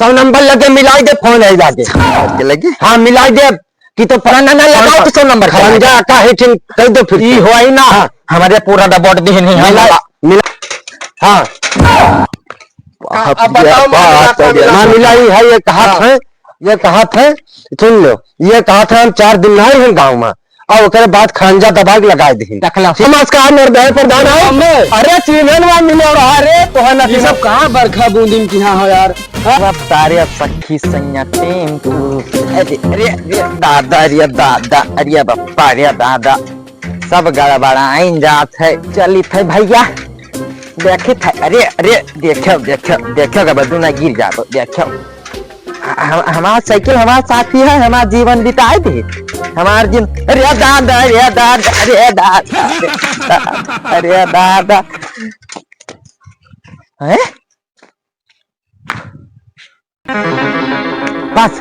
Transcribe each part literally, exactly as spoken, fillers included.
सौ नंबर लगे मिलाई दे, फोन है लागे। के लगे? हाँ, मिलाई दे। कि तो फलाना ना लगाओ तो सौ नंबर के खरंजा लगे। का है, ठीक कर दो फिर ई से। होई ना। हाँ। हमारे पूरा डबोट दे नहीं, हम मिला, लगा। मिला। हाँ। अब बताओ, बाप रे, बाप रे। ना मिलाई है, ये कहा हाँ। था, ये कहा था, सुन लो, ये कहा था हम चार दिन ना रहे गाँव में, और ओकरे बाद खरंजा दबा के लगा दे। देख लो। नमस्कार, निर्दय प्रधान हो। अरे, चिन्हन वा मिलो रहा रे, तोहन ये सब कहाँ बरखा बूंदिन की हाँ हो यार? हाँ? अब तारे सखी सैया टेम्पू। अरे, अरे, अरे, दादा, अरे, दादा, अरे, बापा, अरे, दादा। सब गड़बड़ाइन जात है। चलित है भैया। देखित है। अरे, अरे, देखो, देखो, देखो, गबदू ना गिर जाबो। देखो। हम, हमार साइकिल हमार साथी है, हमार जीवन बिताए दे। हमार जिन-, अरे दादा, अरे दादा, अरे दादा, अरे दादा। हैं? बस,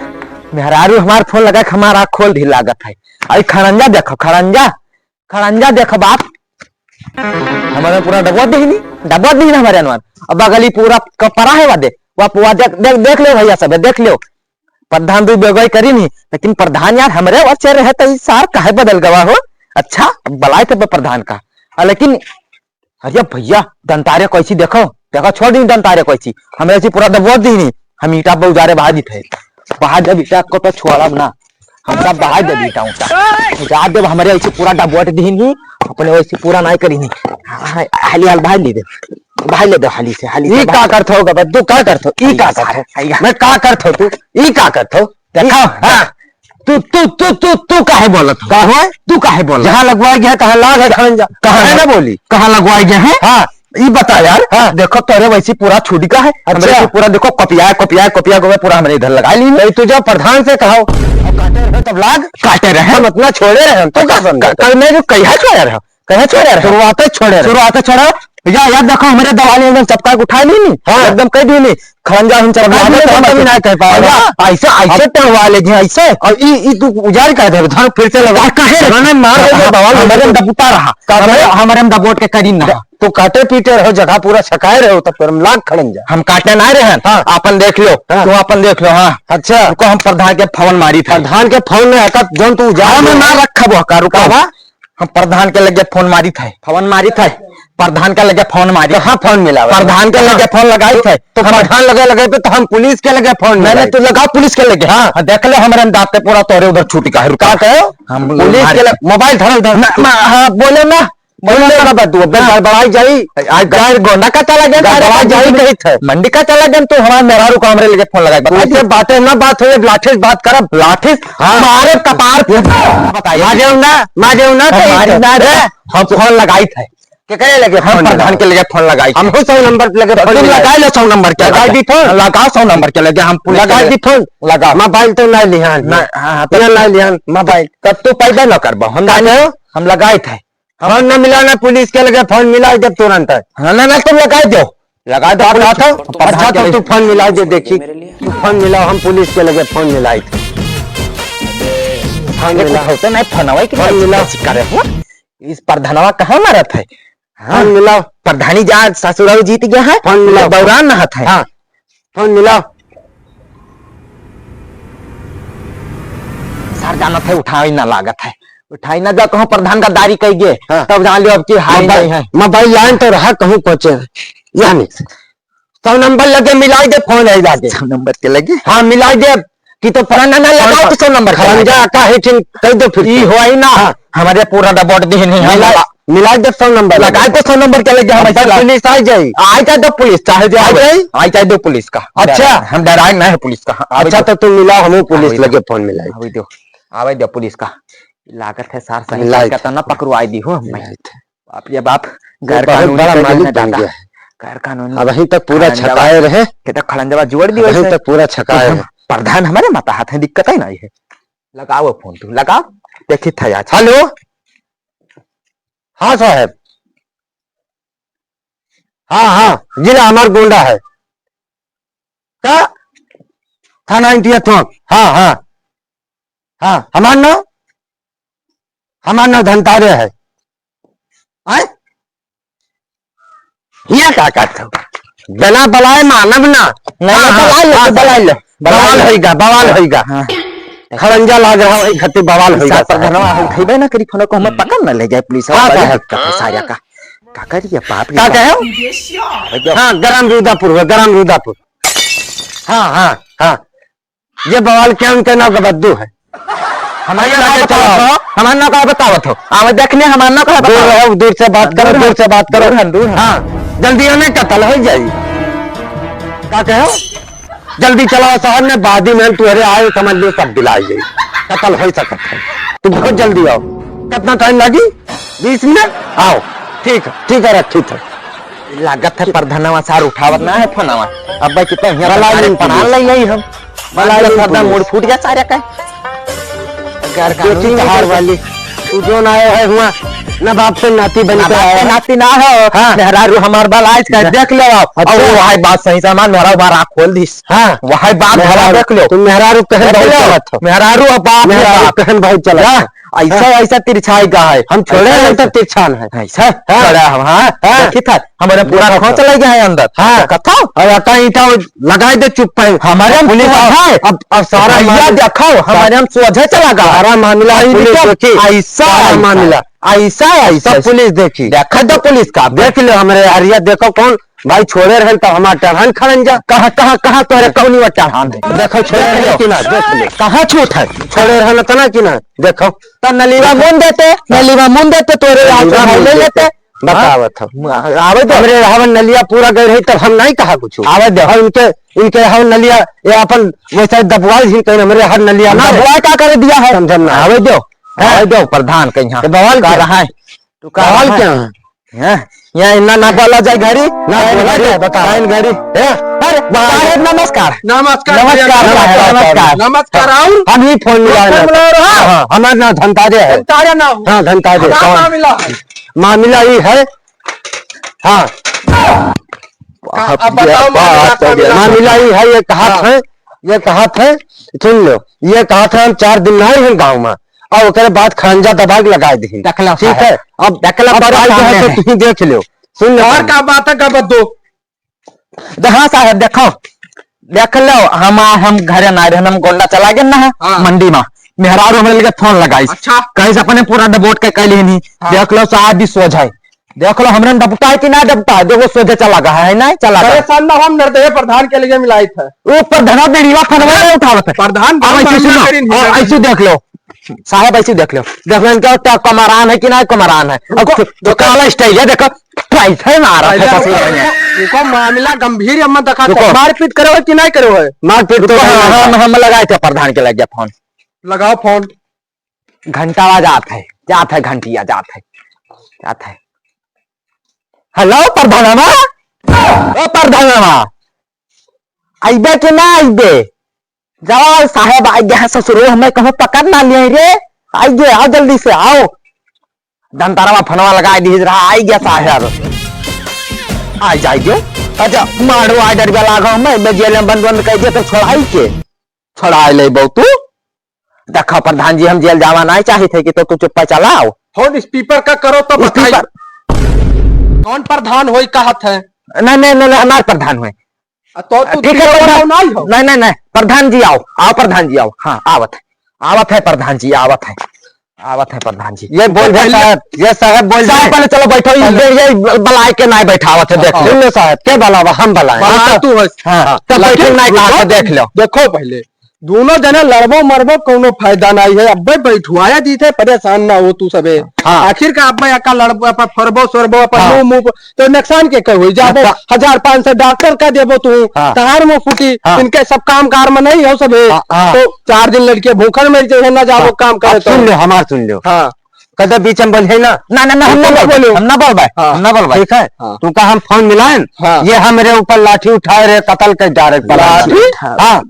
मेहरारू हमार फोन लगा के हमार आँख खोल दी लागत है। आई खड़ंजा देखो, खड़ंजा, खड़ंजा देखो बाप। हमारे पूरा डबवा दीनी, डबवा दीनी हमारे अनवर। अब बगली पूरा कपड़ा है वा दे, वा, वा देख, देख, देख लो भैया सब, देख लो। प्रधान दुई बेगवाई करी नहीं, लेकिन प्रधान यार हमरे ओर से रहे तो ई सार काहे बदल गवा हो? अच्छा, बलाई तब प्रधान का। आ, लेकिन अरे भैया, दंतारे कैसी देखो, देखो, छोड़ दी दंतारे कैसी। हमें ऐसी पूरा दबोच दी नहीं। हम ईटा बउजारे बहा दी थे। बहा देब ईटा को तो छोड़ब ना। हम सब बहा देब ईटा उटा। जा देब हमरे ऐसे पूरा दबोच दी नहीं। अपने वैसे पूरा नहीं करी नहीं। हाँ, हाँ, हाली हाल बहा ली दे। बहा ले दो हाली से, हाली से ई बहा का ले। करत हो गबा? तू का करत हो? ई का करत हो? आइगा। मैं का करत हो तू? ई का करत हो? देखो, हाँ। तू, तू, तू, तू, तू काहे बोलत हो? का हो? तू काहे बोलत? जहाँ लगवाए गया, तहाँ लाग है, खान जा। कहाँ है लग-, ना बोली? कहाँ लगवाए गया है? हाँ। ई बता यार, हाँ। देखो, तोरे वैसी पूरा छुटी का है, हमरे अच्छा। से पूरा देखो, कपिया, कपिया, कपिया को पूरा हमरे इधर लगा ली। नहीं, तू जब प्रधान से कहो, अब काटे रहे तब लाग। काटे रहे। हम इतना छोड़े रहे, हम तो का समझे? क-, क-, नहीं, तो कहिया छोड़े रहे? कहे छोड़े रहे? शुरुआते छोड़े रहे। शुरुआते छोड़े। या, या देखो, हमरे दवाली एकदम चपका के उठा ली नी। हाँ। एकदम कह दी नी। खड़ंजा हम चपका चपका दी, के तो हम कभी ना कह पाए। या, ऐसे, ऐसे अब टंगवा ले जी, ऐसे। और ई, ई तू उजाड़ कर दे, धर फिर से लगा। का-, काहे रे? मैंने मार दे, हाँ, बवाल हो हमरे में जाए। दबुता रहा। का हमरे, करे? हमरे में दबोट के करी ना। तो काटे पीटे रहो, जगह पूरा छकाए रहो, तब फिर हम लाग खड़ंजा। हम काटे ना रहे हैं। हाँ। आपन देख लो, हाँ। तू आपन देख लो, हाँ। अच्छा। रुको, हम प्रधान के फोन मारी थे। प्रधान के फोन में हका, जौन तू उजाड़ हाँ, मैं दे। ना रखा वो हका, रुको। का बा? हम प्रधान के लगे फोन मारी थे। फोन मारी थे। प्रधान के लगे फोन मारी। कहाँ फोन मिला बा? प्रधान के लगे फोन लगाई थे। तो हम प्रधान लगे, लगे पे तो हम पुलिस के लगे फोन नहीं, मिलाई। नहीं, तू लगाओ पुलिस के लगे। हाँ। हाँ, देख ले, हमरे अंदाज पे पूरा तोरे उधर छूटी का है। रुका। का कहो? हम पुलिस मारे। के लगे, मोबाइल धर, धर। ना, मा-, हाँ, बोले ना। बोले ना। ना, बा, तू अब हाँ। गड़बड़ाई जाई। आज गाय गोंडा का चला गया, गड़बड़ाई गाय जाई। कही थे। मंडी का चला गया, तू हमारे मेहरारू को हमरे लगे फोन लगाई, बता उनसे दे। बातें ना बात हो, लाठी से बात करब। लाठी से? हाँ। मारे कपार फूट। बताइए। मारे ना, मारे ना, हम कही मारी थे। ना रे, हम फोन लगाई थे। के करे लगे हम फोन प्रधान लगा? के लगे फोन लगाई। हम हो सौ नंबर के लगे तो फोन तुम लगा। लगाई लो सौ नंबर के लगा लगे। दी फोन। लगाओ सौ नंबर के लगे, हम पुलिस लगा के दी लगे। फोन। लगा। मोबाइल तो ना लिहान। ना, हाँ, हाँ, तो ना, ना लिहान मोबाइल। तब तू पैदा न करबो। हम का ना, कहो? हम लगाई थे। फोन ना मिला ना, पुलिस के लगे फोन मिला जब तुरंत। हाँ, ना, ना, तुम लगाई दो। लगा दो, बात पुलिस आता। के। अच्छा, तो तू फोन मिला दे, देखी। तू फोन मिला, हम पुलिस के लगे फोन मिलाई थे। फोन अरे, मिला। कुछ होता नहीं, फोनवा की फोन नहीं, मिला। कैसी करे हो? इस प्रधानवा कहाँ मारत है? हाँ? फोन मिलाओ। प्रधानी जा ससुराल जीत गया है, फोन मिलाओ। बौरान नहात है। हाँ, फोन मिलाओ। सर जानत है, उठाई ना लागत है, उठाई ना जा, कहूँ प्रधान गद्दारी कह गए, हाँ। तब जान लियो अब की हाई मोबाइल, नहीं है। मोबाइल लाइन तो रहा कहूँ पहुँचे, यहाँ नहीं। सौ नंबर लगे मिलाई दे, फोन है लागे। सौ नंबर के लगे? हाँ, मिलाई दे। कि तो फलाना ना लगाओ तो सौ नंबर के लगे। खरंजा का है, ठीक, कह दो फिर ई से। होई ना। हाँ। हमारे पूरा डबोट दे नहीं, हम मिला-, लगा-, मिलाई दे सौ नंबर लगे। लगाए तो सौ नंबर के लगे, हम अब ऐसे तो ला-, पुलिस आ जाई। आ जाए दो पुलिस, चाहे जो आ आवे। जाई? आ जाए दो पुलिस का। अच्छा। डराए, हम डराए ना है पुलिस का। हाँ, आवे अच्छा, दो। तो तुम मिलाओ, हम पुलिस आवे दो। लगे फोन मिलाई। आवे दो। आवे दो पुलिस का। लागत है सार सही मिलाई का थे। तना पकड़वाई दी हो हमने। मिलाई थे। बाप रे बाप, ये गैर बहुत कानूनी बड़ा कइले मालिक हैं बन दादा। गया है। गैर कानूनी। अबहीं तक पूरा खड़ंजवा, छकाए रहे। के तो खड़ंजवा जोड़ दियो अबहीं इसे। तक पूरा छकाए तो हम रहे। प्रधान हमारे मता हाथ है, दिक्कत है ना ये। लगाओ फोन तू, लगाओ। देखी था आज। हेलो। हाँ साहब। हाँ, हाँ, जिला हमार गोंडा है। का? थाना इंटिया थोक। हाँ, हाँ। हाँ, हमार नाम? हमार नाम धनतारे है। आय? हिया का करत हो? बिना बलाए मानब ना। नहीं, हाँ, नहीं, हाँ, बलाए ले, हाँ, बलाए ले। बलाए बवाल ले। होइगा, बवाल हाँ। होइगा। हाँ। खड़ंजा लाग रहा है, खत्ती बवाल होइगा साहब। प्रधानवा उठेबे ना करी, फोन को हमें पकड़ ना ले जाए पुलिस हाँ, वाला। साहब। का है सारा का? का करिए बाप रे का बाप। कहे हो? अबे जो हाँ, गरम रुदापुर हुआ, गरम रुदापुर। हाँ, हाँ, हाँ। ये बवाल क्या उनके नाम का बद्दू है? हमारे आइए, नाम आइए, बताओ बताओ। हो, हमारे नाम का बताओ तो। आवे देखने हमारे नाम का दूर बताओ। रहो, दूर से बात करो, दूर दूर से बात करो। दूर है, दूर है। हाँ, जल्दी आने कतल हो जाई। का कहो? जल्दी चलाओ शहर में, बादी में तुहरे आए समझ लो सब दिलाई जाई। कतल हो सकत है। तुम बहुत जल्दी आओ। कितना टाइम लगी? बीस मिनट? आओ। ठीक है, ठीक है, रखी थे। लागत है प्रधानवा सार उठावत ना है फोनवा। अब भाई कितना यहाँ बला तक सारे लीन परान पुलिस। ले आई हम। बला मान लो लीन सरदा पुलिस। मूड फूट गया सारे का। गैर कानूनी देखी तहार है। वाली। तू जो ना आए है हुआ, ना बाप से नाती बन ना के बाप आए से है। नाती ना हो। हाँ। मेहरारू हमार बलाइज का हाँ। देख लो आप। अच्छा। और वो है बात सही सामान मेहरारू बार आँख खोल दिस। हाँ। वही बात मेहरारू, भला देख लो। तुम मेहरारू कहन देख बहुत लो। चलत हो। मेहरारू अब बाप रे मेहरारू बाप। कहन बहुत चलत या, हो। ऐसा, हाँ। ऐसा तिरछाई का है। हम छोड़े ऐसा, नहीं तो ऐसा। तिरछान है। ऐसा हाँ। छोड़ा हम, हाँ। हाँ। देखी था, हमारे पूरा देखा खोंच था। लग गया है अंदर। हाँ। तो कथा? और आटा ईंटा वो लगाए दे चुप पे। हमारे हम पुलिस सोझा आओ। है। अब, अब सारा भैया मामला देखो, हमारे हम सोझे चला गया। सारा मामला अरे पुलिस देखो, देखी। ऐसा, सारा ऐसा। मामला। ऐसा, ऐसा। सब पुलिस देखी। देखा तो पुलिस का। देख लो हमारे हरिया, देखो कौन भाई छोड़े रहन तब हमार टरहन खड़न जा। कहाँ, कहाँ, कहाँ तोहरे कौनी वा टरहन है? देखो, छोड़े देख रहन लो। कि ना, देख लो। कहाँ छूट है? छोड़े रहन तना कि ना, देखो। तो नलीवा मुन देते, नलीवा मुन देते, तोरे नलीवा आज भाई मुन ले देते। लेते। बतावत हो। हाँ, आवे दो। हमरे हवन नलिया पूरा गए रही तब हम नहीं कहा कुछ। आवे दो। और इनके, इनके हवन नलिया ये अपन वैसे दबवाल झिन कहीं हमरे हर नलिया ना दबवाल का कर दिया है? समझम ना। आवे दो। हाँ। आवे दो, प्रधान कहीं यहाँ। तो बवाल कर क्या? रहा है। तू का बवाल है? क्या है? हैं? यहाँ इन्ना ना बोला जाए घरी। ना काइन बोला घरी? जाए, बताओ। काइन घरी? हैं? अरे, वाह। साहेब, नमस्कार। नमस्कार, नमस्कार, भैया, नमस्कार। नमस्कार। नमस्कार, और? हम ही फोन मिला फोन रहे। मिला रहे, हाँ। हाँ, हाँ, हमारा नाम धनतारे है। धनतारे ना हो। हाँ, धनतारे। क्या कौन? मामला है? मामला ये है। हाँ। का-, अब बताओ, मामला बात क्या हो गया। मामला? मामला ये है, ये कहा हाँ। था, ये कहा था, सुन लो, ये कहा था हम चार दिन ना रहे गाँव में, और ओकरे बाद खड़ंजा दबा के लगा दी। देख लो ठीक साहब। है, अब, देख लो अब बड़े भाई जो है सामने तो है। तुम देख लो, सुन लो और पहले। का बात है, का बद्दू? दे-, हाँ साहब, देखो, देख लो, हम, हम घरे ना रहे, हम गोंडा चला गए ना, हाँ। मंडी में, मेहरारू हमरे लगे फोन लगाई। अच्छा। कहीं से अपने पूरा डबोट के कह लेनी। हाँ। देख लो साहब, भी सोझ है। देख लो, हमरे में डबका है कि ना डबका है? देखो, सोझे चला गया है, नहीं चला गया। परेशान ना हो, हम निर्दय प्रधान के लिए मिलाई थे। वो प्रधान बीड़ीवा फनवा नहीं उठावत है। प्रधान अब ऐसे मामला सुनो, करी नहीं और है। ऐसे देख लो, साहब, ऐसे देख लो, देख लो, इनका क्या कमरान है कि ना कमरान है? अब उनको तो, तो काला स्टाइल है, देखो, कैसे मारा पहले था उनको, ससुर ने। उनको मामला गंभीर है, मत दिखा, रुको। मारपीट करो है कि नहीं करो है? मारपीट तो रुको, नहीं हाँ, होता। हम, हम लगाए थे प्रधान के लगे फोन। लगाओ फोन। घंटावा जात है, जात है घंटिया, जात है, जात है। हेलो प्रधानवा, ओ प्रधानवा, अइबे कि ना अइबे? जाओ साहेब, आइ गया है ससुरो, हमें कहूँ पकड़ ना लिए रे, आइ गया, आओ जल्दी से आओ। दंतरवा फोनवा लगाइ दिहिस रहा, आइ गया साहेब, आइ जाइए। अच्छा मारो, आइ डर गया लागो, हमें जेल में बंद बंद कइ दिया तो छोड़ाई के, छोड़ाइ लेबो तू। देखो प्रधान जी, हम जेल जावा नाहीं चाहित है कि तो तू चुप्पा चलाओ। फोन स्पीकर का करो तो बताई। स्पीकर। कौन प्रधान होई कहत है? नहीं, नहीं, नहीं, नहीं, हमार प्रधान होई। आ, तो तू ठीक है, दिया प्रधान। वाला नाहीं हो? नहीं, नहीं, नहीं, प्रधान जी आओ, आओ प्रधान जी आओ। हाँ, आवत है, आवत है प्रधान जी, आवत है, आवत है प्रधान जी। ये बोल दे पहले साहब, ये साहब बोल साहब दे। पहले चलो बैठो, ये, पहले ये ब-, बलाए के नाहीं बैठावत है, देख हाँ। लो। सुन लो साहब, के बलावा, हम बलाए। बला हाँ, तू है। हाँ, हाँ। तब बैठो, लेकिन नाहीं कहा रुको, था, देख लो। देखो पहले, दोनों जने लड़बो मरबो, कौनो फायदा नाहीं है। अब्बे बैठुआया जी थे, परेशान ना हो तू सबे। हाँ। आखिर का अब्बे एका लड़बो, अपन फरबो सोरबो, अपन हाँ। मुंह, मुंह, तो नुकसान के कहो? जाबो नुकसान। हजार पाँच सौ डॉक्टर का देबो तू, हाँ। तहार मुंह फूटी, हाँ। इनके सब काम कार में नहीं हो सबे। हाँ, हाँ। तो चार दिन लड़के भूखन मर जाए, ना जाबो हाँ। काम करे अब तो। सुन लो, हमार सुन लो। हाँ। कदे बीच में बोले ना। ना, ना, ना, हम ना बोलबे, बोलो। हम ना बोलबे, हाँ। हम ना बोलबे। ठीक है? हाँ। तू का हम फोन मिलाएन? हाँ। ये हमरे ऊपर लाठी उठाए रहे, कतल कर डारे लाठी? हाँ।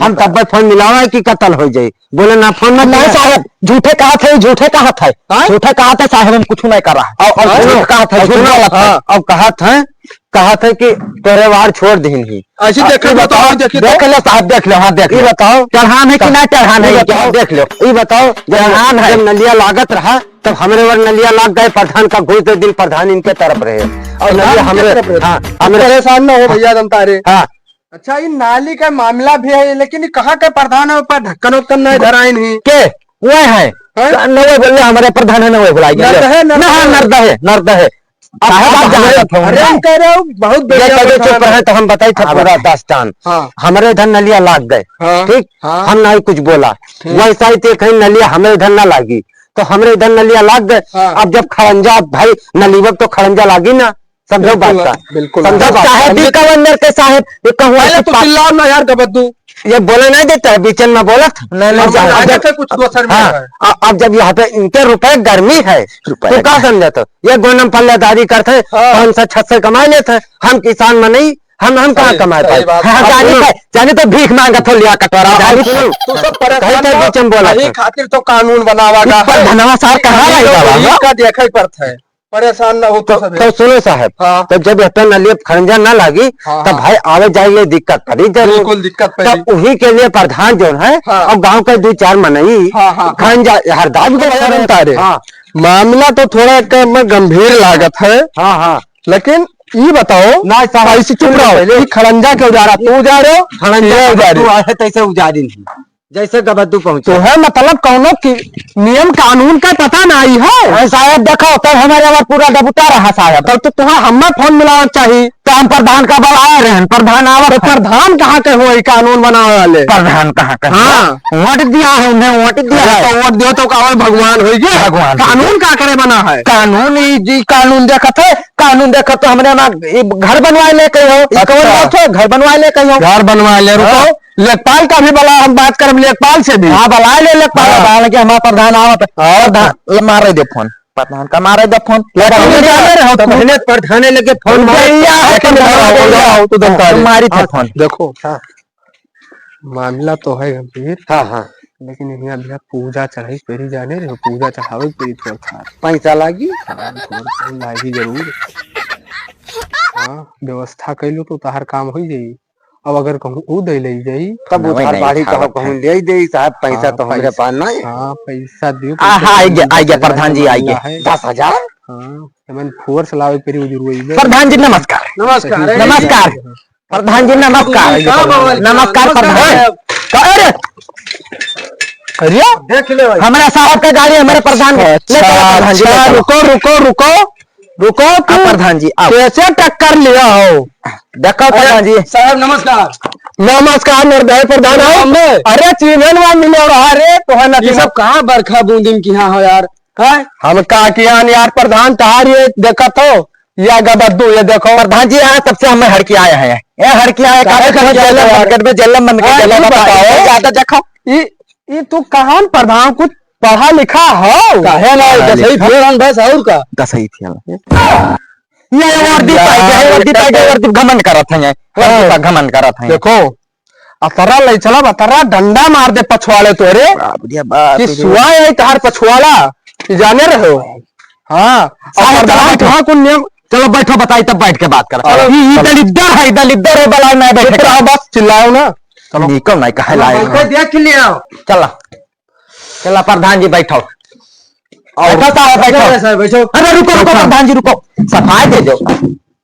हम तब फोन मिलावा है कि कतल हो जाए। बोले ना, फोन मत नहीं लगा। साहब, झूठे कहा थे, झूठे कहा थे। हाँ? झूठे कहा थे साहब, हम कुछ नहीं कर रहा है। और, और हाँ? झूठ कहा थे, और झूठ सुनो, बोला था। हाँ, और कहा था कहत है कि तोहरे वार छोड़ दिहिन ही। ऐसी अब देख लो, ई बताओ, बताओ, देखिए देख तो। लो साहब, देख लो, हाँ, देख ई लो। बताओ। चढ़ान है कि ना चढ़ान ई है, बताओ। देख लो। ई बताओ, जब, चढ़ान है। जब नलिया लागत रहा, तब हमरे वर नलिया लाग गए, प्रधान का घूस दे दिन प्रधान इनके तरफ रहे। और प्रधान नलिया इनके हमरे, तरफ रहे। हाँ, हमरे परेशान ना हो भैया, जनता रे। हाँ। अच्छा, ई नाली का मामला भी है, लेकिन ई कहाँ के प्रधान है, ऊपर ढक्कन उक्कन नहीं धराइन ही। के? वह है। हैं? का-, नवे बोले हमारे प्रधान है, नवे बुलाई गए। नर्द है, नर्द ना, हाँ, है। नर्द है, नर्द है। अब साहब, आप हमरे, जानत हो अरे, ना? हम कह रहे हो, बहुत ये बढ़िया कहे प्रधान चुप रहे है। तो हम बताई थे हाँ, पूरा बताई। दास्तान। हाँ। हमरे इधर नलिया लाग गए। हाँ, ठीक? हाँ। हम नहीं कुछ बोला। ठीक। वैसा ही ते कहीं नलिया हमरे इधर ना लागी, तो हमरे इधर नलिया लाग गए। हाँ। अब जब खड़ंजा भाई नलीबक तो खड़ंजा लागी ना, समझो बिल्कुल, बात का। बिल्कुल। समझो बात का। साहेब, हम भी कवन मेर के साहेब, ये कहूँ पहले ऐसी तो पा- चिल्लाओ ना यार, गबद्दू। ये बोले नहीं देता है, बीचन में बोलत। नहीं, नहीं, अब नहीं, जब, आगे से कुछ दोसर में हाँ, है। अ-, अब जब यहाँ पे इनके रुपए गर्मी है, रुपए तू का गर्मी। समझत हो? ये गोनम पल्लेदारी करत है, हाँ। पाँच सौ छह सौ कमा लेत है, हम किसान में नहीं, हम, हम कहाँ सही, कमाए सही पाए? बात। हाँ, आप जानी सुनो। तो, जानी तो भीख मांगत हो, लिया कटोरा, हाँ, जानी सुनो। तू सब परेशान कहीं तो ना, बीच में बोला यही था। खातिर तो कानून बनावा गा है। प्रधानवा साहब कहाँ ये रहे तो बाबा? गरीब का देखे पड़त है। परेशान ना हो तो तो, सभी। तो सुनो साहब, हाँ। तो जब एतना नलिया खड़ंजा ना लागी, हाँ, तब हाँ। भाई आवे जाए ले दिक्कत पड़ी जरूर। बिल्कुल दिक्कत पड़ी। तब उही के लिए प्रधान जौन है, हाँ। अब गाँव के दू चार मनई हाँ, हाँ, हाँ। खड़ंजा हरदा भी तो भैया बनता रे। हाँ। मामला तो थोड़ा एक में गंभीर लागत है। हाँ, हाँ। लेकिन ई बताओ, ना साहब, ऐसे चुप सुन रहो, पहले। ई खड़ंजा के उजारा, तू उजारो, खड़ंजा ये के उजारे। तू आए तैसे उजारी नहीं। जैसे गबद्दू पहुंचे। तो है मतलब कौनो कि नियम कानून का पता नहीं है। अरे साहब देखो, तब हमारे आवाज पूरा डबुता रहा साहब। तब तो तुहां हमें फोन मिलाना चाहिए। तो हम प्रधान का बुलाए रहन, प्रधान आवत तो है। प्रधान कहाँ के हो ई कानून बनावे वाले? प्रधान कहाँ के हो? हाँ। वोट दिया है उन्हें, वोट दिया अरे है। तो वोट दियो तो का और भगवान होई गए? भगवान होई कानून गए। का करे बना है? कानून ई जी कानून देखत है, कानून देखत तो हमरे ना ई घर बनवाए ले कहो। ई कौन अच्छा। बात हो? घर बनवाए ले कहो। घर बनवाए ले, रुको। हाँ। लेखपाल का भी बुला, हम बात करब लेखपाल से भी। हाँ, बुला ले लेखपाल, हाँ। बुला ले कि हमारा प्रधान आवत। हाँ। प्रधान, ले मारे दे फोन। प्रधान का मारे दे फोन। लेकिन प्रधान ये जाने रहो तो तुम। पहले प्रधान लगे फोन मारे। भैया, हो तुम, तुम, तुम, तुम मारी थे हाँ, फोन। देखो, हाँ। मामला तो है गंभीर। हाँ, हाँ। लेकिन यहाँ भैया पूजा चढ़ाई पड़ी, जाने रहो, पूजा चढ़ावे पड़ी थोड़ा था। पैसा लागी? हाँ, थोड़ा सा लागी जरूर। हाँ, व्यवस्था कैलू तो तहार काम हो जाई। अब अगर कहूँ ऊ दे ले जाई। तब नवे उधार नहीं बाढ़ी खावत कहो कहूँ है। ले दे साहब, पैसा हाँ, तो हमरे पैसा, पास नहीं। हाँ, पैसा दियो, आ, पैसा हाँ, आ गया, दियो, आ गया, पैसा प्रधान जी, आ मामला गया। है। दस हजार? हाँ, एमन फोर्स लावे परी उजुर वही बे। प्रधान जी, नमस्कार। नमस्कार। सही नमस्कार। है। प्रधान जी, नमस्कार। हाँ, बाबा। नमस्कार, नमस्कार प्रधान। साहब। का रे? अरे, देख ले भाई। हमारा साहब का गाड़ी, हमारे प्रधान के। ले अच्छा, चलो, प्रधान जी, ले अच्छा, चलो। रुको, रुको, रुको। रुको, आ, तू प्रधान जी, आओ। कैसे टक्कर लिया हो? देखो, अरे, प्रधान जी। साहब, नमस्कार। नमस्कार, निर्दय प्रधान हो। नमस्कार। अरे, चीजन वा मिलो रहा रे, तोहर ये नदी सब में। कहाँ बरखा बूंदिन की हाँ हो यार? हैं? हम का कियान यार, प्रधान, तहार ये देखत हो, या गबद्दू, ये देखो। प्रधान जी, यहाँ तब से हमें हड़की आया है। ये हड़की आया, काहे काहे हड़की आया जेल में यार? बंद कर दे, जेल में बंद कर हाँ, दे, ये बताओ, बताओ। ज्यादा देखो। ई, ई तू कहान प्रधान कुछ पढ़ा लिखा हो? काहे ना, पढ़ा दसई लिखा। फेल हन बस, और का? दसई फेल। ये वर्दी पाई के, वर्दी पाई के, वर्दी घमंड करत हैं, वर्दी हाँ। का घमंड करत हैं। देखो, अतरा ले चलब, अतरा डंडा मार दे पछवाड़े तोरे। बाप रे बाप कि रे। सुआ आई तहार पछवाड़ा, कि जाने रहो। हाँ, और साहब, प्रधान चलो बैठो। कहाँ कौन नियम? चलो बैठो, बताई तब बैठ के बात कर। चलो, ई, ई चलो। दलिद्दर है, दलिद्दर है, बलाए ना बैठे चुप रहो, का। बस चिल्लाओ ना। चलो। निकल नहीं, कहे लाए बैठो, ना। देख के ले आओ। चला। चला प्रधान जी बैठो। और बैठो साहब, बैठो। बैठो साहब, बैठो। अरे रुको, रुको, बैठो। प्रधान जी रुको। सफाई दे दो।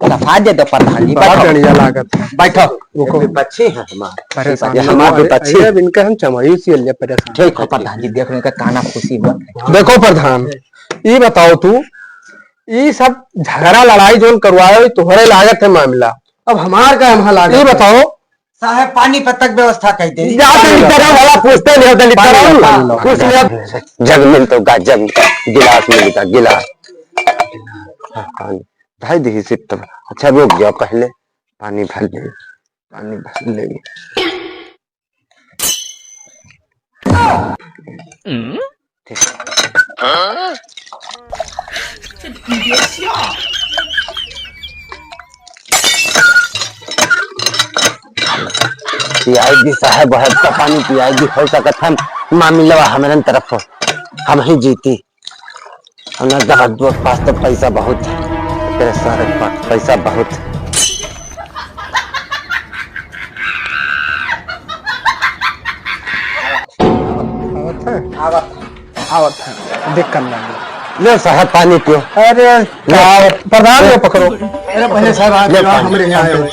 सफाई दे दो प्रधान जी, बड़ा बैठो। बढ़िया लागत है। बैठो। रुको। विपक्षी है हमार। परेशान ये ना हमार हो, अरे, विपक्षी। अरे, अब इनका हम चमाई से ले परेशान। ठीक हो प्रधान जी, देखने का काना खुशी हुआ। देखो प्रधान, ये बताओ तू, ये सब झगड़ा लड़ाई जोन करवाए हो, तोहरे लागत है मामला। अब हमार का हमार लागत ये है। बताओ, साहब, पानी पत्तक व्यवस्था कह दे। जा दलिद्दर वाला पूछते नहीं, दलिद्दर पानी वाला। ला, पानी ला। पूछ लिया। जग मिल तो गा, जग, गिलास मिल गा, गिलास। हाँ, पानी। ढाई दी सिर्फ तब। अच्छा, रुक जाओ, पहले पानी भर ले, पानी भर ले। पियाई दी साहब, है तो पानी पियाई दी, हो सकत हम मामिलवा हमरन तरफ हो, हम ही जीती। और ना जगत के पास तो पैसा बहुत है, तेरे सारे पास पैसा बहुत है। आवत, आवत है, दिक्कत ना हो। ले साहब, पानी पियो। अरे, ले। का, प्रधान ले। को पकड़ो। अरे, पहले साहब, आप ले पियो, पानी। हमरे यहाँ आए हो।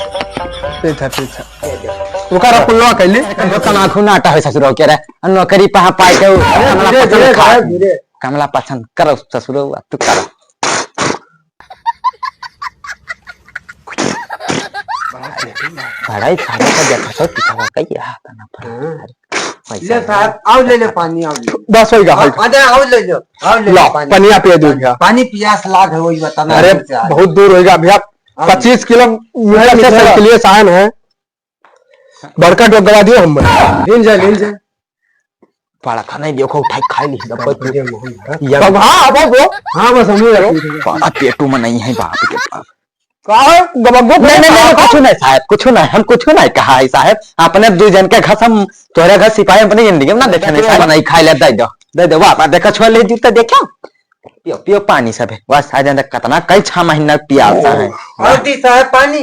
पीछा, पीछा। ओकरा कुल्लवा कैली। वो तमाकू नाटा है ससुरो के रे। नौकरी पहा पाए के उ अरे, कमला धीरे, पसंद धीरे, खा। साहब, धीरे। कमला पसंद करो ससुरो, तू करो। बड़ा ही सारा का देखा तो पिछवा कई रहा था ना पर। हाँ। पैसा ले साहब, आओ ले ले पानी, आओ ले। बस होइगा, हाँ, होइगा। अरे आओ ले लो, आओ ले लो लो, पानी। पनिया पिए दो भैया। पानी पियास लाग है, वही बताना अरे, है तुमसे आज। बहुत दूर होइगा भैया, हाँ। पच्चीस किलोमीटर अरे, से निकलो। साइकिल से आए हैं। बड़का डोक गवा दियो हम। लीन जा, लीन जा। पाड़ा खाना ही देखो, उठाई खाई ली, डब्बा बाप रे, मोहन भरत। यार। अब हाँ, अब वो। हाँ, बस हम ही रखेंगे। पाड़ा पेटू में नहीं है, बाप के बाप। का है? गबग्गो नहीं, नहीं, नहीं, कहा? कुछ नहीं साहब, कुछ नहीं, हम कुछ नहीं कहा है साहब। अपने दू जन के घर हम तोहरे घर सिपाही अपनी जिंदगी में ना देखे नहीं साहब। नहीं खाई ले, दे दो, दे दो, वाह, वाह, देखो, छुआ ले जूता देखो। पियो, पियो पानी सब है, बस आ जाता, कितना कई छह महीना पियासा है। और दी साहब पानी,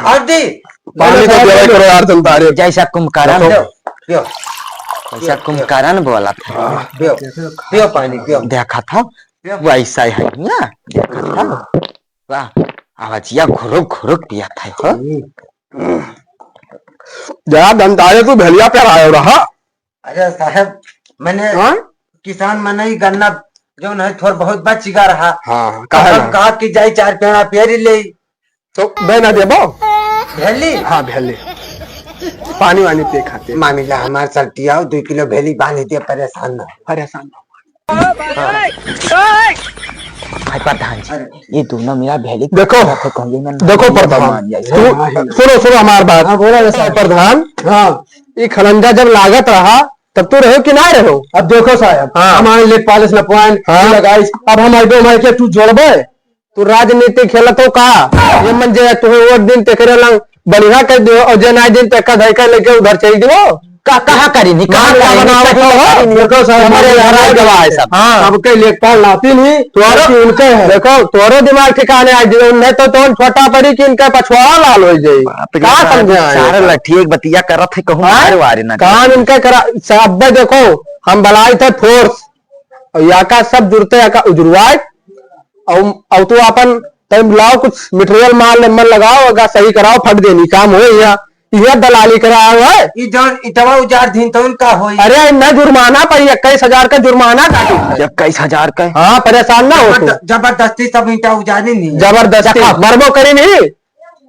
और दी। पानी तो पियो करो यार, तुम तारे। जैसा कुंभकर्ण, पियो, पियो। जैसा कुंभकर्ण बोला था। पियो, पियो पानी, पियो। देखा था, पियो। वैसा ही है ना, देखा था। वाह, आवाजिया घुरुक घुरुक पिया था हो। हम्म। जरा दंतारे तू भेलिया पे आयो रहा। अरे साहब, मैंने हाँ? किसान मनई गन्ना जौन है थोड़ बहुत बचिगा रहा। हाँ, तो काहे हम ना? कहा कि जाई चार पेड़ा पेरी ले। तो बे ना देबो? भेली? हाँ, भेली। पानी वानी पिए खातिर। मामिला हमार सल्टिया, दो किलो भेली बांध दे, परेशान ना। परेशान ना। हाँ। भाई प्रधान जी, अरे। ये दोनों मेरा भेली देखो, देखो प्रधान, मान जाए। तू, सुनो, सुनो हमार बात। हाँ, बोला ना साहब। प्रधान, हाँ। ये खलंजा जब लागत रहा, तब तू रहो कि ना रहो? अब देखो साहब, हाँ। हमारे लेट पालिश न पॉइंट हाँ। लगाइस, अब हम आइडो मार के तू जोड़बे, तू राजनीति खेलत हो का? ये मन जे तू वोट दिन तेकरे लंग बढ़िया कर दियो और जे नाई दिन तेका धइका लेके उधर चल दियो। का, कहाँ करी नहीं? कहाँ मामला करी नहीं? बनावत कहाँ हो? करी नहीं? देखो साहब, हमारे मामला यहाँ राज बनावत गवाह है है। सब। हाँ। सबके लेखपाल नाती नहीं, तोरो ताकि उनके है। देखो, तोरो दिमाग ठिकाने आ जाए, नहीं तो तोन छोटा पड़ी कि इनका पछवाड़ा लाल हो जाए। बाप रे का बाप, समझे आए सारे हैं? लठी एक बतिया करत है, कहूँ हाँ? मारे वारे ना काम करे। इनका करा, सब देखो, हम बलाई थे फोर्स, और यहाँ का सब जुड़ते यहाँ का उजुरवाए, और, और तू अपन टाइम लाओ, कुछ मटेरियल माल नंबर लगाओ, अगर सही कराओ, फट देनी काम हो यहाँ। यह दलाली करा है। ई जौन इटवा उजाड़ दीन तो उनका होई। अरे, इन्हें जुर्माना पर इक्कीस हजार का जुर्माना काटी। इक्कीस हजार का? हाँ, परेशान ना हो तू। जबरद-, जबरदस्ती सब ईंटा उजाड़ी नहीं। जबरदस्ती, देखा। मरबो करी नहीं।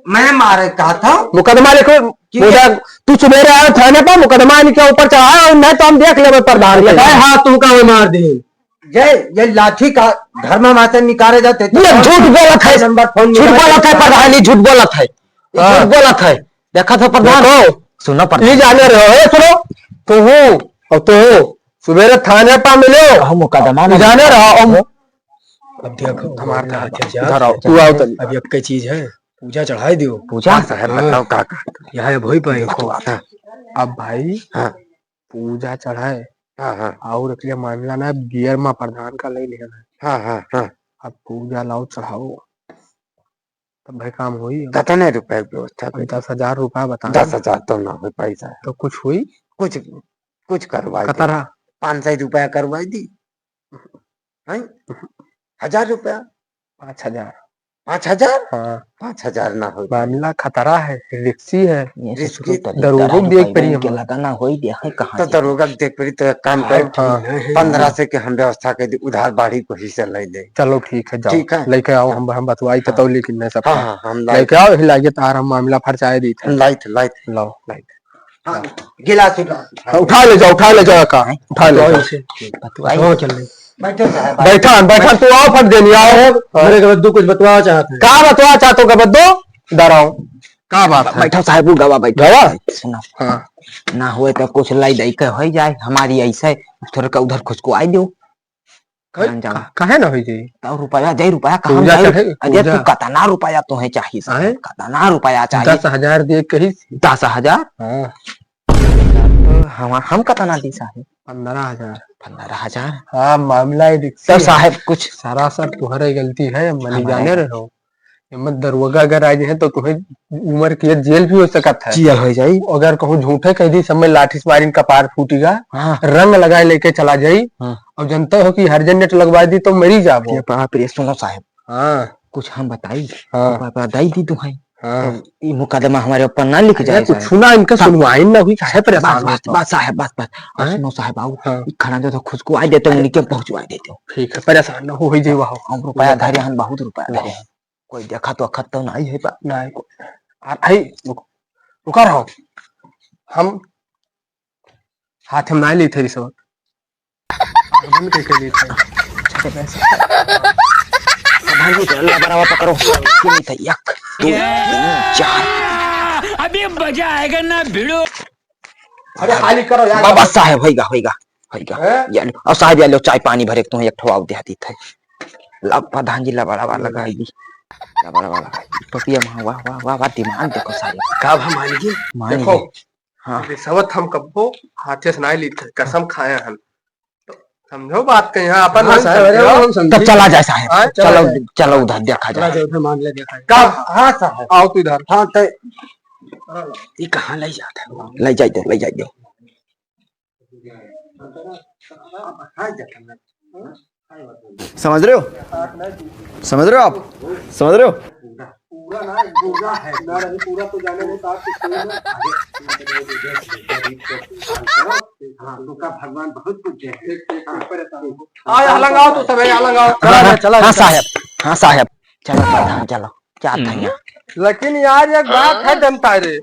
मैं मारे कहा था। मुकदमा लिखो, ठीक है। मुझे, तू सुबेरे आयो थाने पर, मुकदमा इनके ऊपर चढ़ाओ, और नहीं तो हम देख लेबे प्रधान के। भाई, हाँ, तू का मार दे। ये, ये लाठी का धर्मा मासे निकाले जाते थे। ये झूठ बोलत है, नंबर फोन झूठ निकाले बोलत है जाते। प्रधान, ये झूठ बोलत है, ये हाँ। झूठ बोलत है। देखा था प्रधान? देखो, सुनो प्रधान। ये जाने रहो, ए, सुनो, तू हो, और तू हो, सुबेरे थाने पा मिलो। हम मुकदमा तू ना जाने रहो, हम अब देखो, हमार इधर आओ, इधर आओ, तू आओ तनी। अब एक चीज है, पूजा चढ़ाई दियो। पूजा? हाँ, साहब, हाँ। बताओ का, का? यहाँ अब होई पाई। देखो, हाँ। अब भाई, हाँ। पूजा चढ़ाए, हाँ, हाँ। और एकरे मामला ना गियर मा प्रधान का ले लिया है। हाँ, हाँ, हाँ। अब पूजा लाओ चढ़ाओ, तब भाई काम होई। कितने रुपए की व्यवस्था करी? दस हजार रुपया बता। दस हजार तो ना हो पाई साहब। तो कुछ हुई? कुछ, कुछ करवाई दी। कतरा? पाँच सौ रुपया करवाई दी। हैं? हजार रुपया? पाँच हजार। पाँच हजार? हाँ। पाँच हजार ना हो। मामला खतरा है, रिस्की है। ये रिस्की? ससुरो तरीका दरोगो है, देख परी भाई, हम। के लगा ना होई, देखे कहाँ तो से। दरोगा देख परी, तो एक काम हाँ, कर, हाँ। पन्द्रह से के हम व्यवस्था कर दी, उधार बाड़ी को ही से ले ले। चलो ठीक है, जाओ। ठीक है? लेके आओ, हम, हम बतवाई हाँ। तो लेकिन नहीं सब हाँ, काम। हाँ, हम लाई लेके आओ, ही लागे तो आराम मामला फरचाए दी थे। लाई थे, लाई थे। लाओ। लाई थे। हाँ, गिलास उठा। हाँ, उठा ले जाओ, उठा ले जाओ का, उठा ले जाओ। इसे। बतुआई। हाँ, चल ले। बैठो साहब, बैठा, बैठा, तू आओ फट देनी, आओ। अरे, मेरे को दो कुछ बतवा चाहते हैं। का बतवा चाहते हो, का बतवा? डराओ। का बात है? बैठो साहब, वो गवा बैठो। गवा? सुनो। हाँ। ना होए तो कुछ लाई दई के हो जाए, हमारी ऐसे थोड़ा का उधर खुसको आई दो। कहे, खान जाओ। का-, काहे ना होई जाई? तो रुपया, जाई रुपया, कहाँ पूजा जाई? चढ़े, अरे पूजा। तू कतना रुपया तोहे चाहिए सर? आए? कतना रुपया चाहिए? दस हजार दे कही। दस हजार? हाँ। तो हम, हम कतना दी साहब? पन्द्रह हजार। पन्द्रह हजार? हाँ, मामला ही रिक्सी तो है। साहब कुछ सरासर तुहरे गलती है, मनी हमारे जाने रहो। एमे दरोगा अगर आ जाए तो तुम्हें उम्र की जेल भी हो सकत है। जेल हो जाई। अगर कहूँ झूठे कह दी, सब में लाठी से मारिन, कपार फूटिगा, हाँ। रंग लगाए लेके चला जाई। हाँ। और जनता हो कि हर जन नेट लगवा दी तो मरी जाबो। ये बाप रे, सुनो साहब। हाँ। कुछ हम बताई, हाँ। तो पापा दाई दी तुम्हें। हाँ। तो ई मुकदमा हमारे ऊपर ना लिख अरे जाए कुछ साहब। सुना, इनका तब सुनवाई ना हुई, काहे परेशान बस, बस, होता? बस साहब, बस, बस। अब हाँ? सुनो साहब, आओ, हाँ। ई खड़ा जो तो खुशकुआई देते, उनके पहुँचवाई देते। ठीक है, परेशान ना हो, होई जाई, वाह। हम रुपया धरे हन, बहुत रुपया धरे हन। कोई देखत वखत तो नाई है बा। नाई को-, आ, आई, रुक, रुका रहो। हम हाथ में नाई ली थे रिश्वत। आगमन के, के ली थे। अच्छा, तो वैसे। प्रधान जी, चल, बराबर पकड़ो। ये नहीं था, एक, दो, तीन, चार। अभी मजा आएगा ना भिड़ो। अरे, हाली करो यार। बाबा साहेब, होइगा, होइगा, होइगा। हैं? या लो, और साहेब, या लो, चाय पानी भरे, तुम्हें एक ठो आउ दे दी थे। ला, प्रधान जी, ला, बड़ा वाला लगाई दी। ला, बड़ा वाला लगाई दी। पपिया, वाह, वाह, वाह, वाह, वाह, दिमाग देखो साहेब। का भा मान गए? मान देखो, गए। हाँ। रिश्वत हम कब्बो हाथे से नाई लीत है, कसम खाए हन। तो समझो बात के, यहाँ अपन हाँ, नहीं साहब, समझे अरे, हो। हम समझे। तब चला जाए साहब। हाँ, चला चलो, जाए। चलो उधर देखा चला जाए। जाए, उधर मान ले, देखा जाए। कब? हाँ, साहब। आओ तू इधर। हाँ, तय। ये कहाँ ले जाता है? ले जाए दो, ले जाए दो। समझ रहे हो? समझ रहे हो आप? समझ रहे हो? पूरा ना, पूरा है। ना, नहीं, पूरा तो जाने नहीं, तो आपको कोई ना। हाँ, तो का भगवान बहुत कुछ है। हाँ, परेशान हो। आ, यहाँ लगाओ तो सब, यहाँ लगाओ। हाँ, चला, हाँ, चला, हाँ, चला। साहब, हाँ, साहब, चलो प्रधान, चलो, क्या था यहाँ? लेकिन यार, एक बात है जनता रे,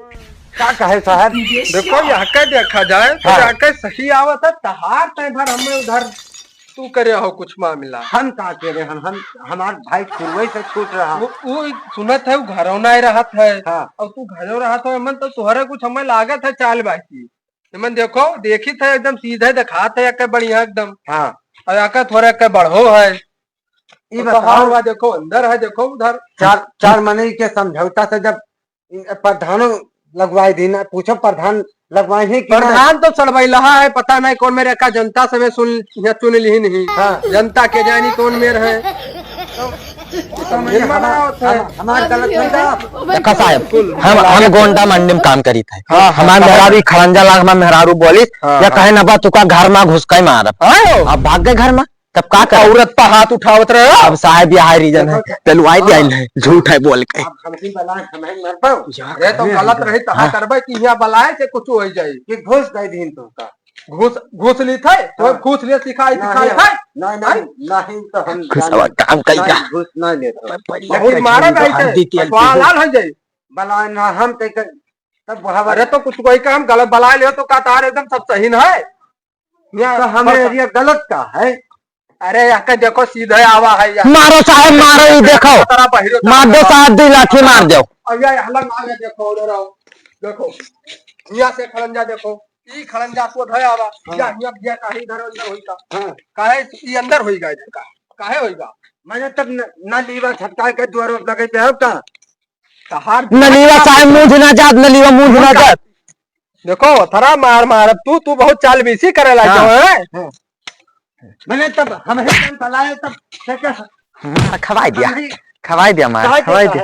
का कहे साहब? देखो, यहाँ के देखा जाए तो हाँ। यहाँ के सही आवत है, तहार तय भर हमें उधर तू करे हो कुछ मामला। हम का करे, हम, हम, हमार भाई शुरुए से छूट रहा। वो, वो सुनत है, वो घरों ना रहत है। हाँ। और तू घरों रहत हो, मन तो तोहरे कुछ हमें लागत है चाल बाकी। मन देखो, देखी थे एकदम सीधे दिखात है, एक बढ़िया एकदम। हाँ। और आका थोड़ा एक बढ़ो है। ई और बताओ। तोहार हुआ देखो, अंदर है, देखो उधर। चार, चार मनई के समझौता से जब प्रधान लगवाए दी ना, पूछो प्रधान लगवाए ही कि ना? प्रधान तो सड़बैलहा है, पता नहीं कौन मेरे का जनता से मैं सुन, यहाँ चुन ली नहीं। हाँ। जनता के जानी कौन मेर है। तो समझ में ना आवत है। हम, हमार गलत नहीं था। देखा साहब, हम, हम गोंडा मंडी में काम करी थे। हाँ, हाँ, हमार हाँ। मेहरारू खड़ंजा लाग, हमार मेहरारू बोली, हाँ, या हाँ। कहे ना बा, तुका घर में घुस के मारब। हाँ। अब भाग गए घर में। तब का करे? औरत पर हाथ उठावत रहे हो। अब साहब, यह reason है, देखो, पेलवाई दिया इन्हें, झूठ है बोल के। अब हमकी बलाए, हमें मर पाओ। अरे, तो गलत रही, तहाँ हाँ। करबे कि यहाँ बलाए से कुछ हो जाई। कि घूस दे दीन तो का? घूस, घूस ली थे? तो हाँ। घूस लिए सिखाई, नहीं, सिखाई नहीं, थे? नहीं, नहीं, हैं? नहीं, तो हम घुसावा जाने काम कई नहीं, का? घूस नहीं लेते। बहुत मारा भाई थे, दी के पटवा लाल हो जाई। बलाए ना, हम तय कर, तब वहाँ अरे, तो कुछ कोई काम गलत बलाए ले तो का तार एकदम सब सही न है? तो हमें पर ये गलत का है? अरे, यहाँ के देखो, सीधे आवा है यहाँ। मारो साहब, मारो, ये देखो। तेरा बहिरो मार दो साहब, दो लाठी मार दो। अब यहाँ हलंग आगे देखो, उधर आओ। देखो, यहाँ से खड़ंजा देखो, ई खड़ंजा को धय आवा। हाँ। या यहाँ, यहाँ काहे इधर अंदर होई का? हाँ। काहे ई अंदर होई गा इधर का? काहे होई गा? मैंने तब न, न लीवा छटकाए के द्वार लगे पे हो का? तहार नलीवा साहब मुंह ना जात, नलीवा मुंह ना जात। देखो, थरा मार मार, तू, तू बहुत चालबीसी करे लाग हाँ। जाओ, हैं? हाँ। मैंने तब, हमें तब बलाए तब, क्या, क्या? मार खवाई दिया, हम ही खवाई दिया मार, खवाई खवाई दिया। दिया।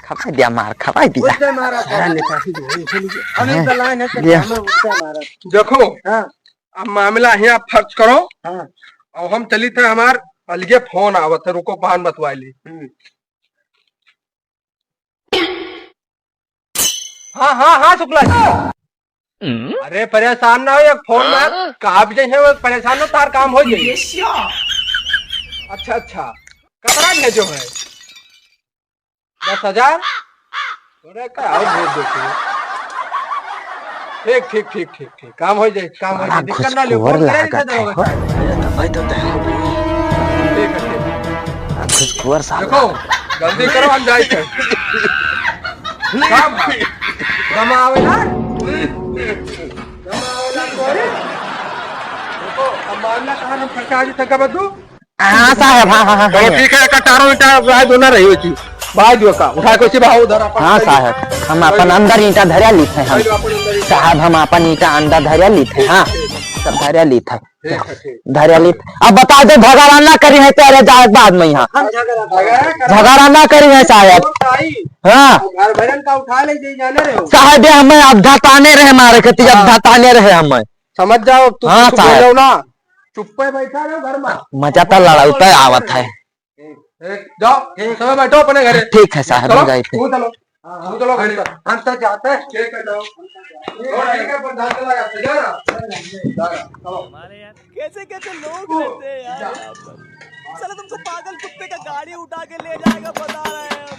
खवाई दिया मार, खवाई दिया। उसने मारा था। अरे, नेता ही तो है, इसीलिए। हम ही हाँ। बलाए ना, तो ये। हमें उसने मारा। देखो, हाँ। अब मामला यहाँ फर्ज करो। हाँ। और हम चली थे, हमार अलगे फोन आवत है, रुको, बहान बतवाई ली। हम्म। हाँ, हाँ, हाँ, शुक्ला जी। हम्म? अरे, परेशान ना हो, एक फोन में हाँ? काप जाए है, वो परेशान हो, तार काम हो जाए। अच्छा, अच्छा, कतरा भेजो है? दस हजार? अरे, का और भेज देते हैं। ठीक, ठीक, ठीक, ठीक, ठीक, काम हो जाए, काम हो जाए, दिक्कत ना ले, फोन करे, लागत है। भाई, तो तय हो गई। ठीक है, ठीक है। घुसखोर साहब। देखो, जल्दी करो, हम जाए थे। काम है। दमा आवे ना? दमा आवे ना, sorry। देखो, अब मामला कहाँ हम फंसा दी थे, कब तू? हाँ साहब, हाँ, हाँ, हाँ, चलो हाँ। ठीक है, एक अठारह ईंटा भाई दो ना रही होती। भाई दो का, उठा के उसी भाव उधर अपन हाँ साहब, हम अपन अंदर ईंटा धरा ली थे हम। भाई दो अपन अंदर ईंटा। साहब, हम अपन ईंटा अंदर धरा ली थे, हाँ। सब धरिया लीत है। ठीक है, ठीक। धरिया लीत। अब बता दे, झगड़ा ना करी है तेरे जाए के बाद में यहाँ। हम झगड़ा झगड़ा कर झगड़ा ना करी है साहब। नहीं। हाँ। घर भरन का उठा ले, जे जाने रहे हो। साहब, ये हमें अब धताने रहे मारे के, अब हाँ। धताने रहे हमें। समझ जाओ, तू हाँ, कुछ साहब। बोलो ना। चुप्पे बैठा रहो घर में। मजा तो लड़ाऊ पे आवत है। एक, जाओ, ठीक। सब बैठो अपने घरे। ठीक है साहब, चलो, हम जाए थे। तू चलो। हाँ, हम चलो घरे। हम तो जाते हैं। ठीक है, जाओ। और ठीक है, पर ध्यान से लगा, समझा ना? लगा, चलो। कैसे कैसे लोग रहते हैं यार यहाँ पर। साला तुमको पागल कुत्ते का गाड़ी उठा के ले जाएगा, बता रहे हैं।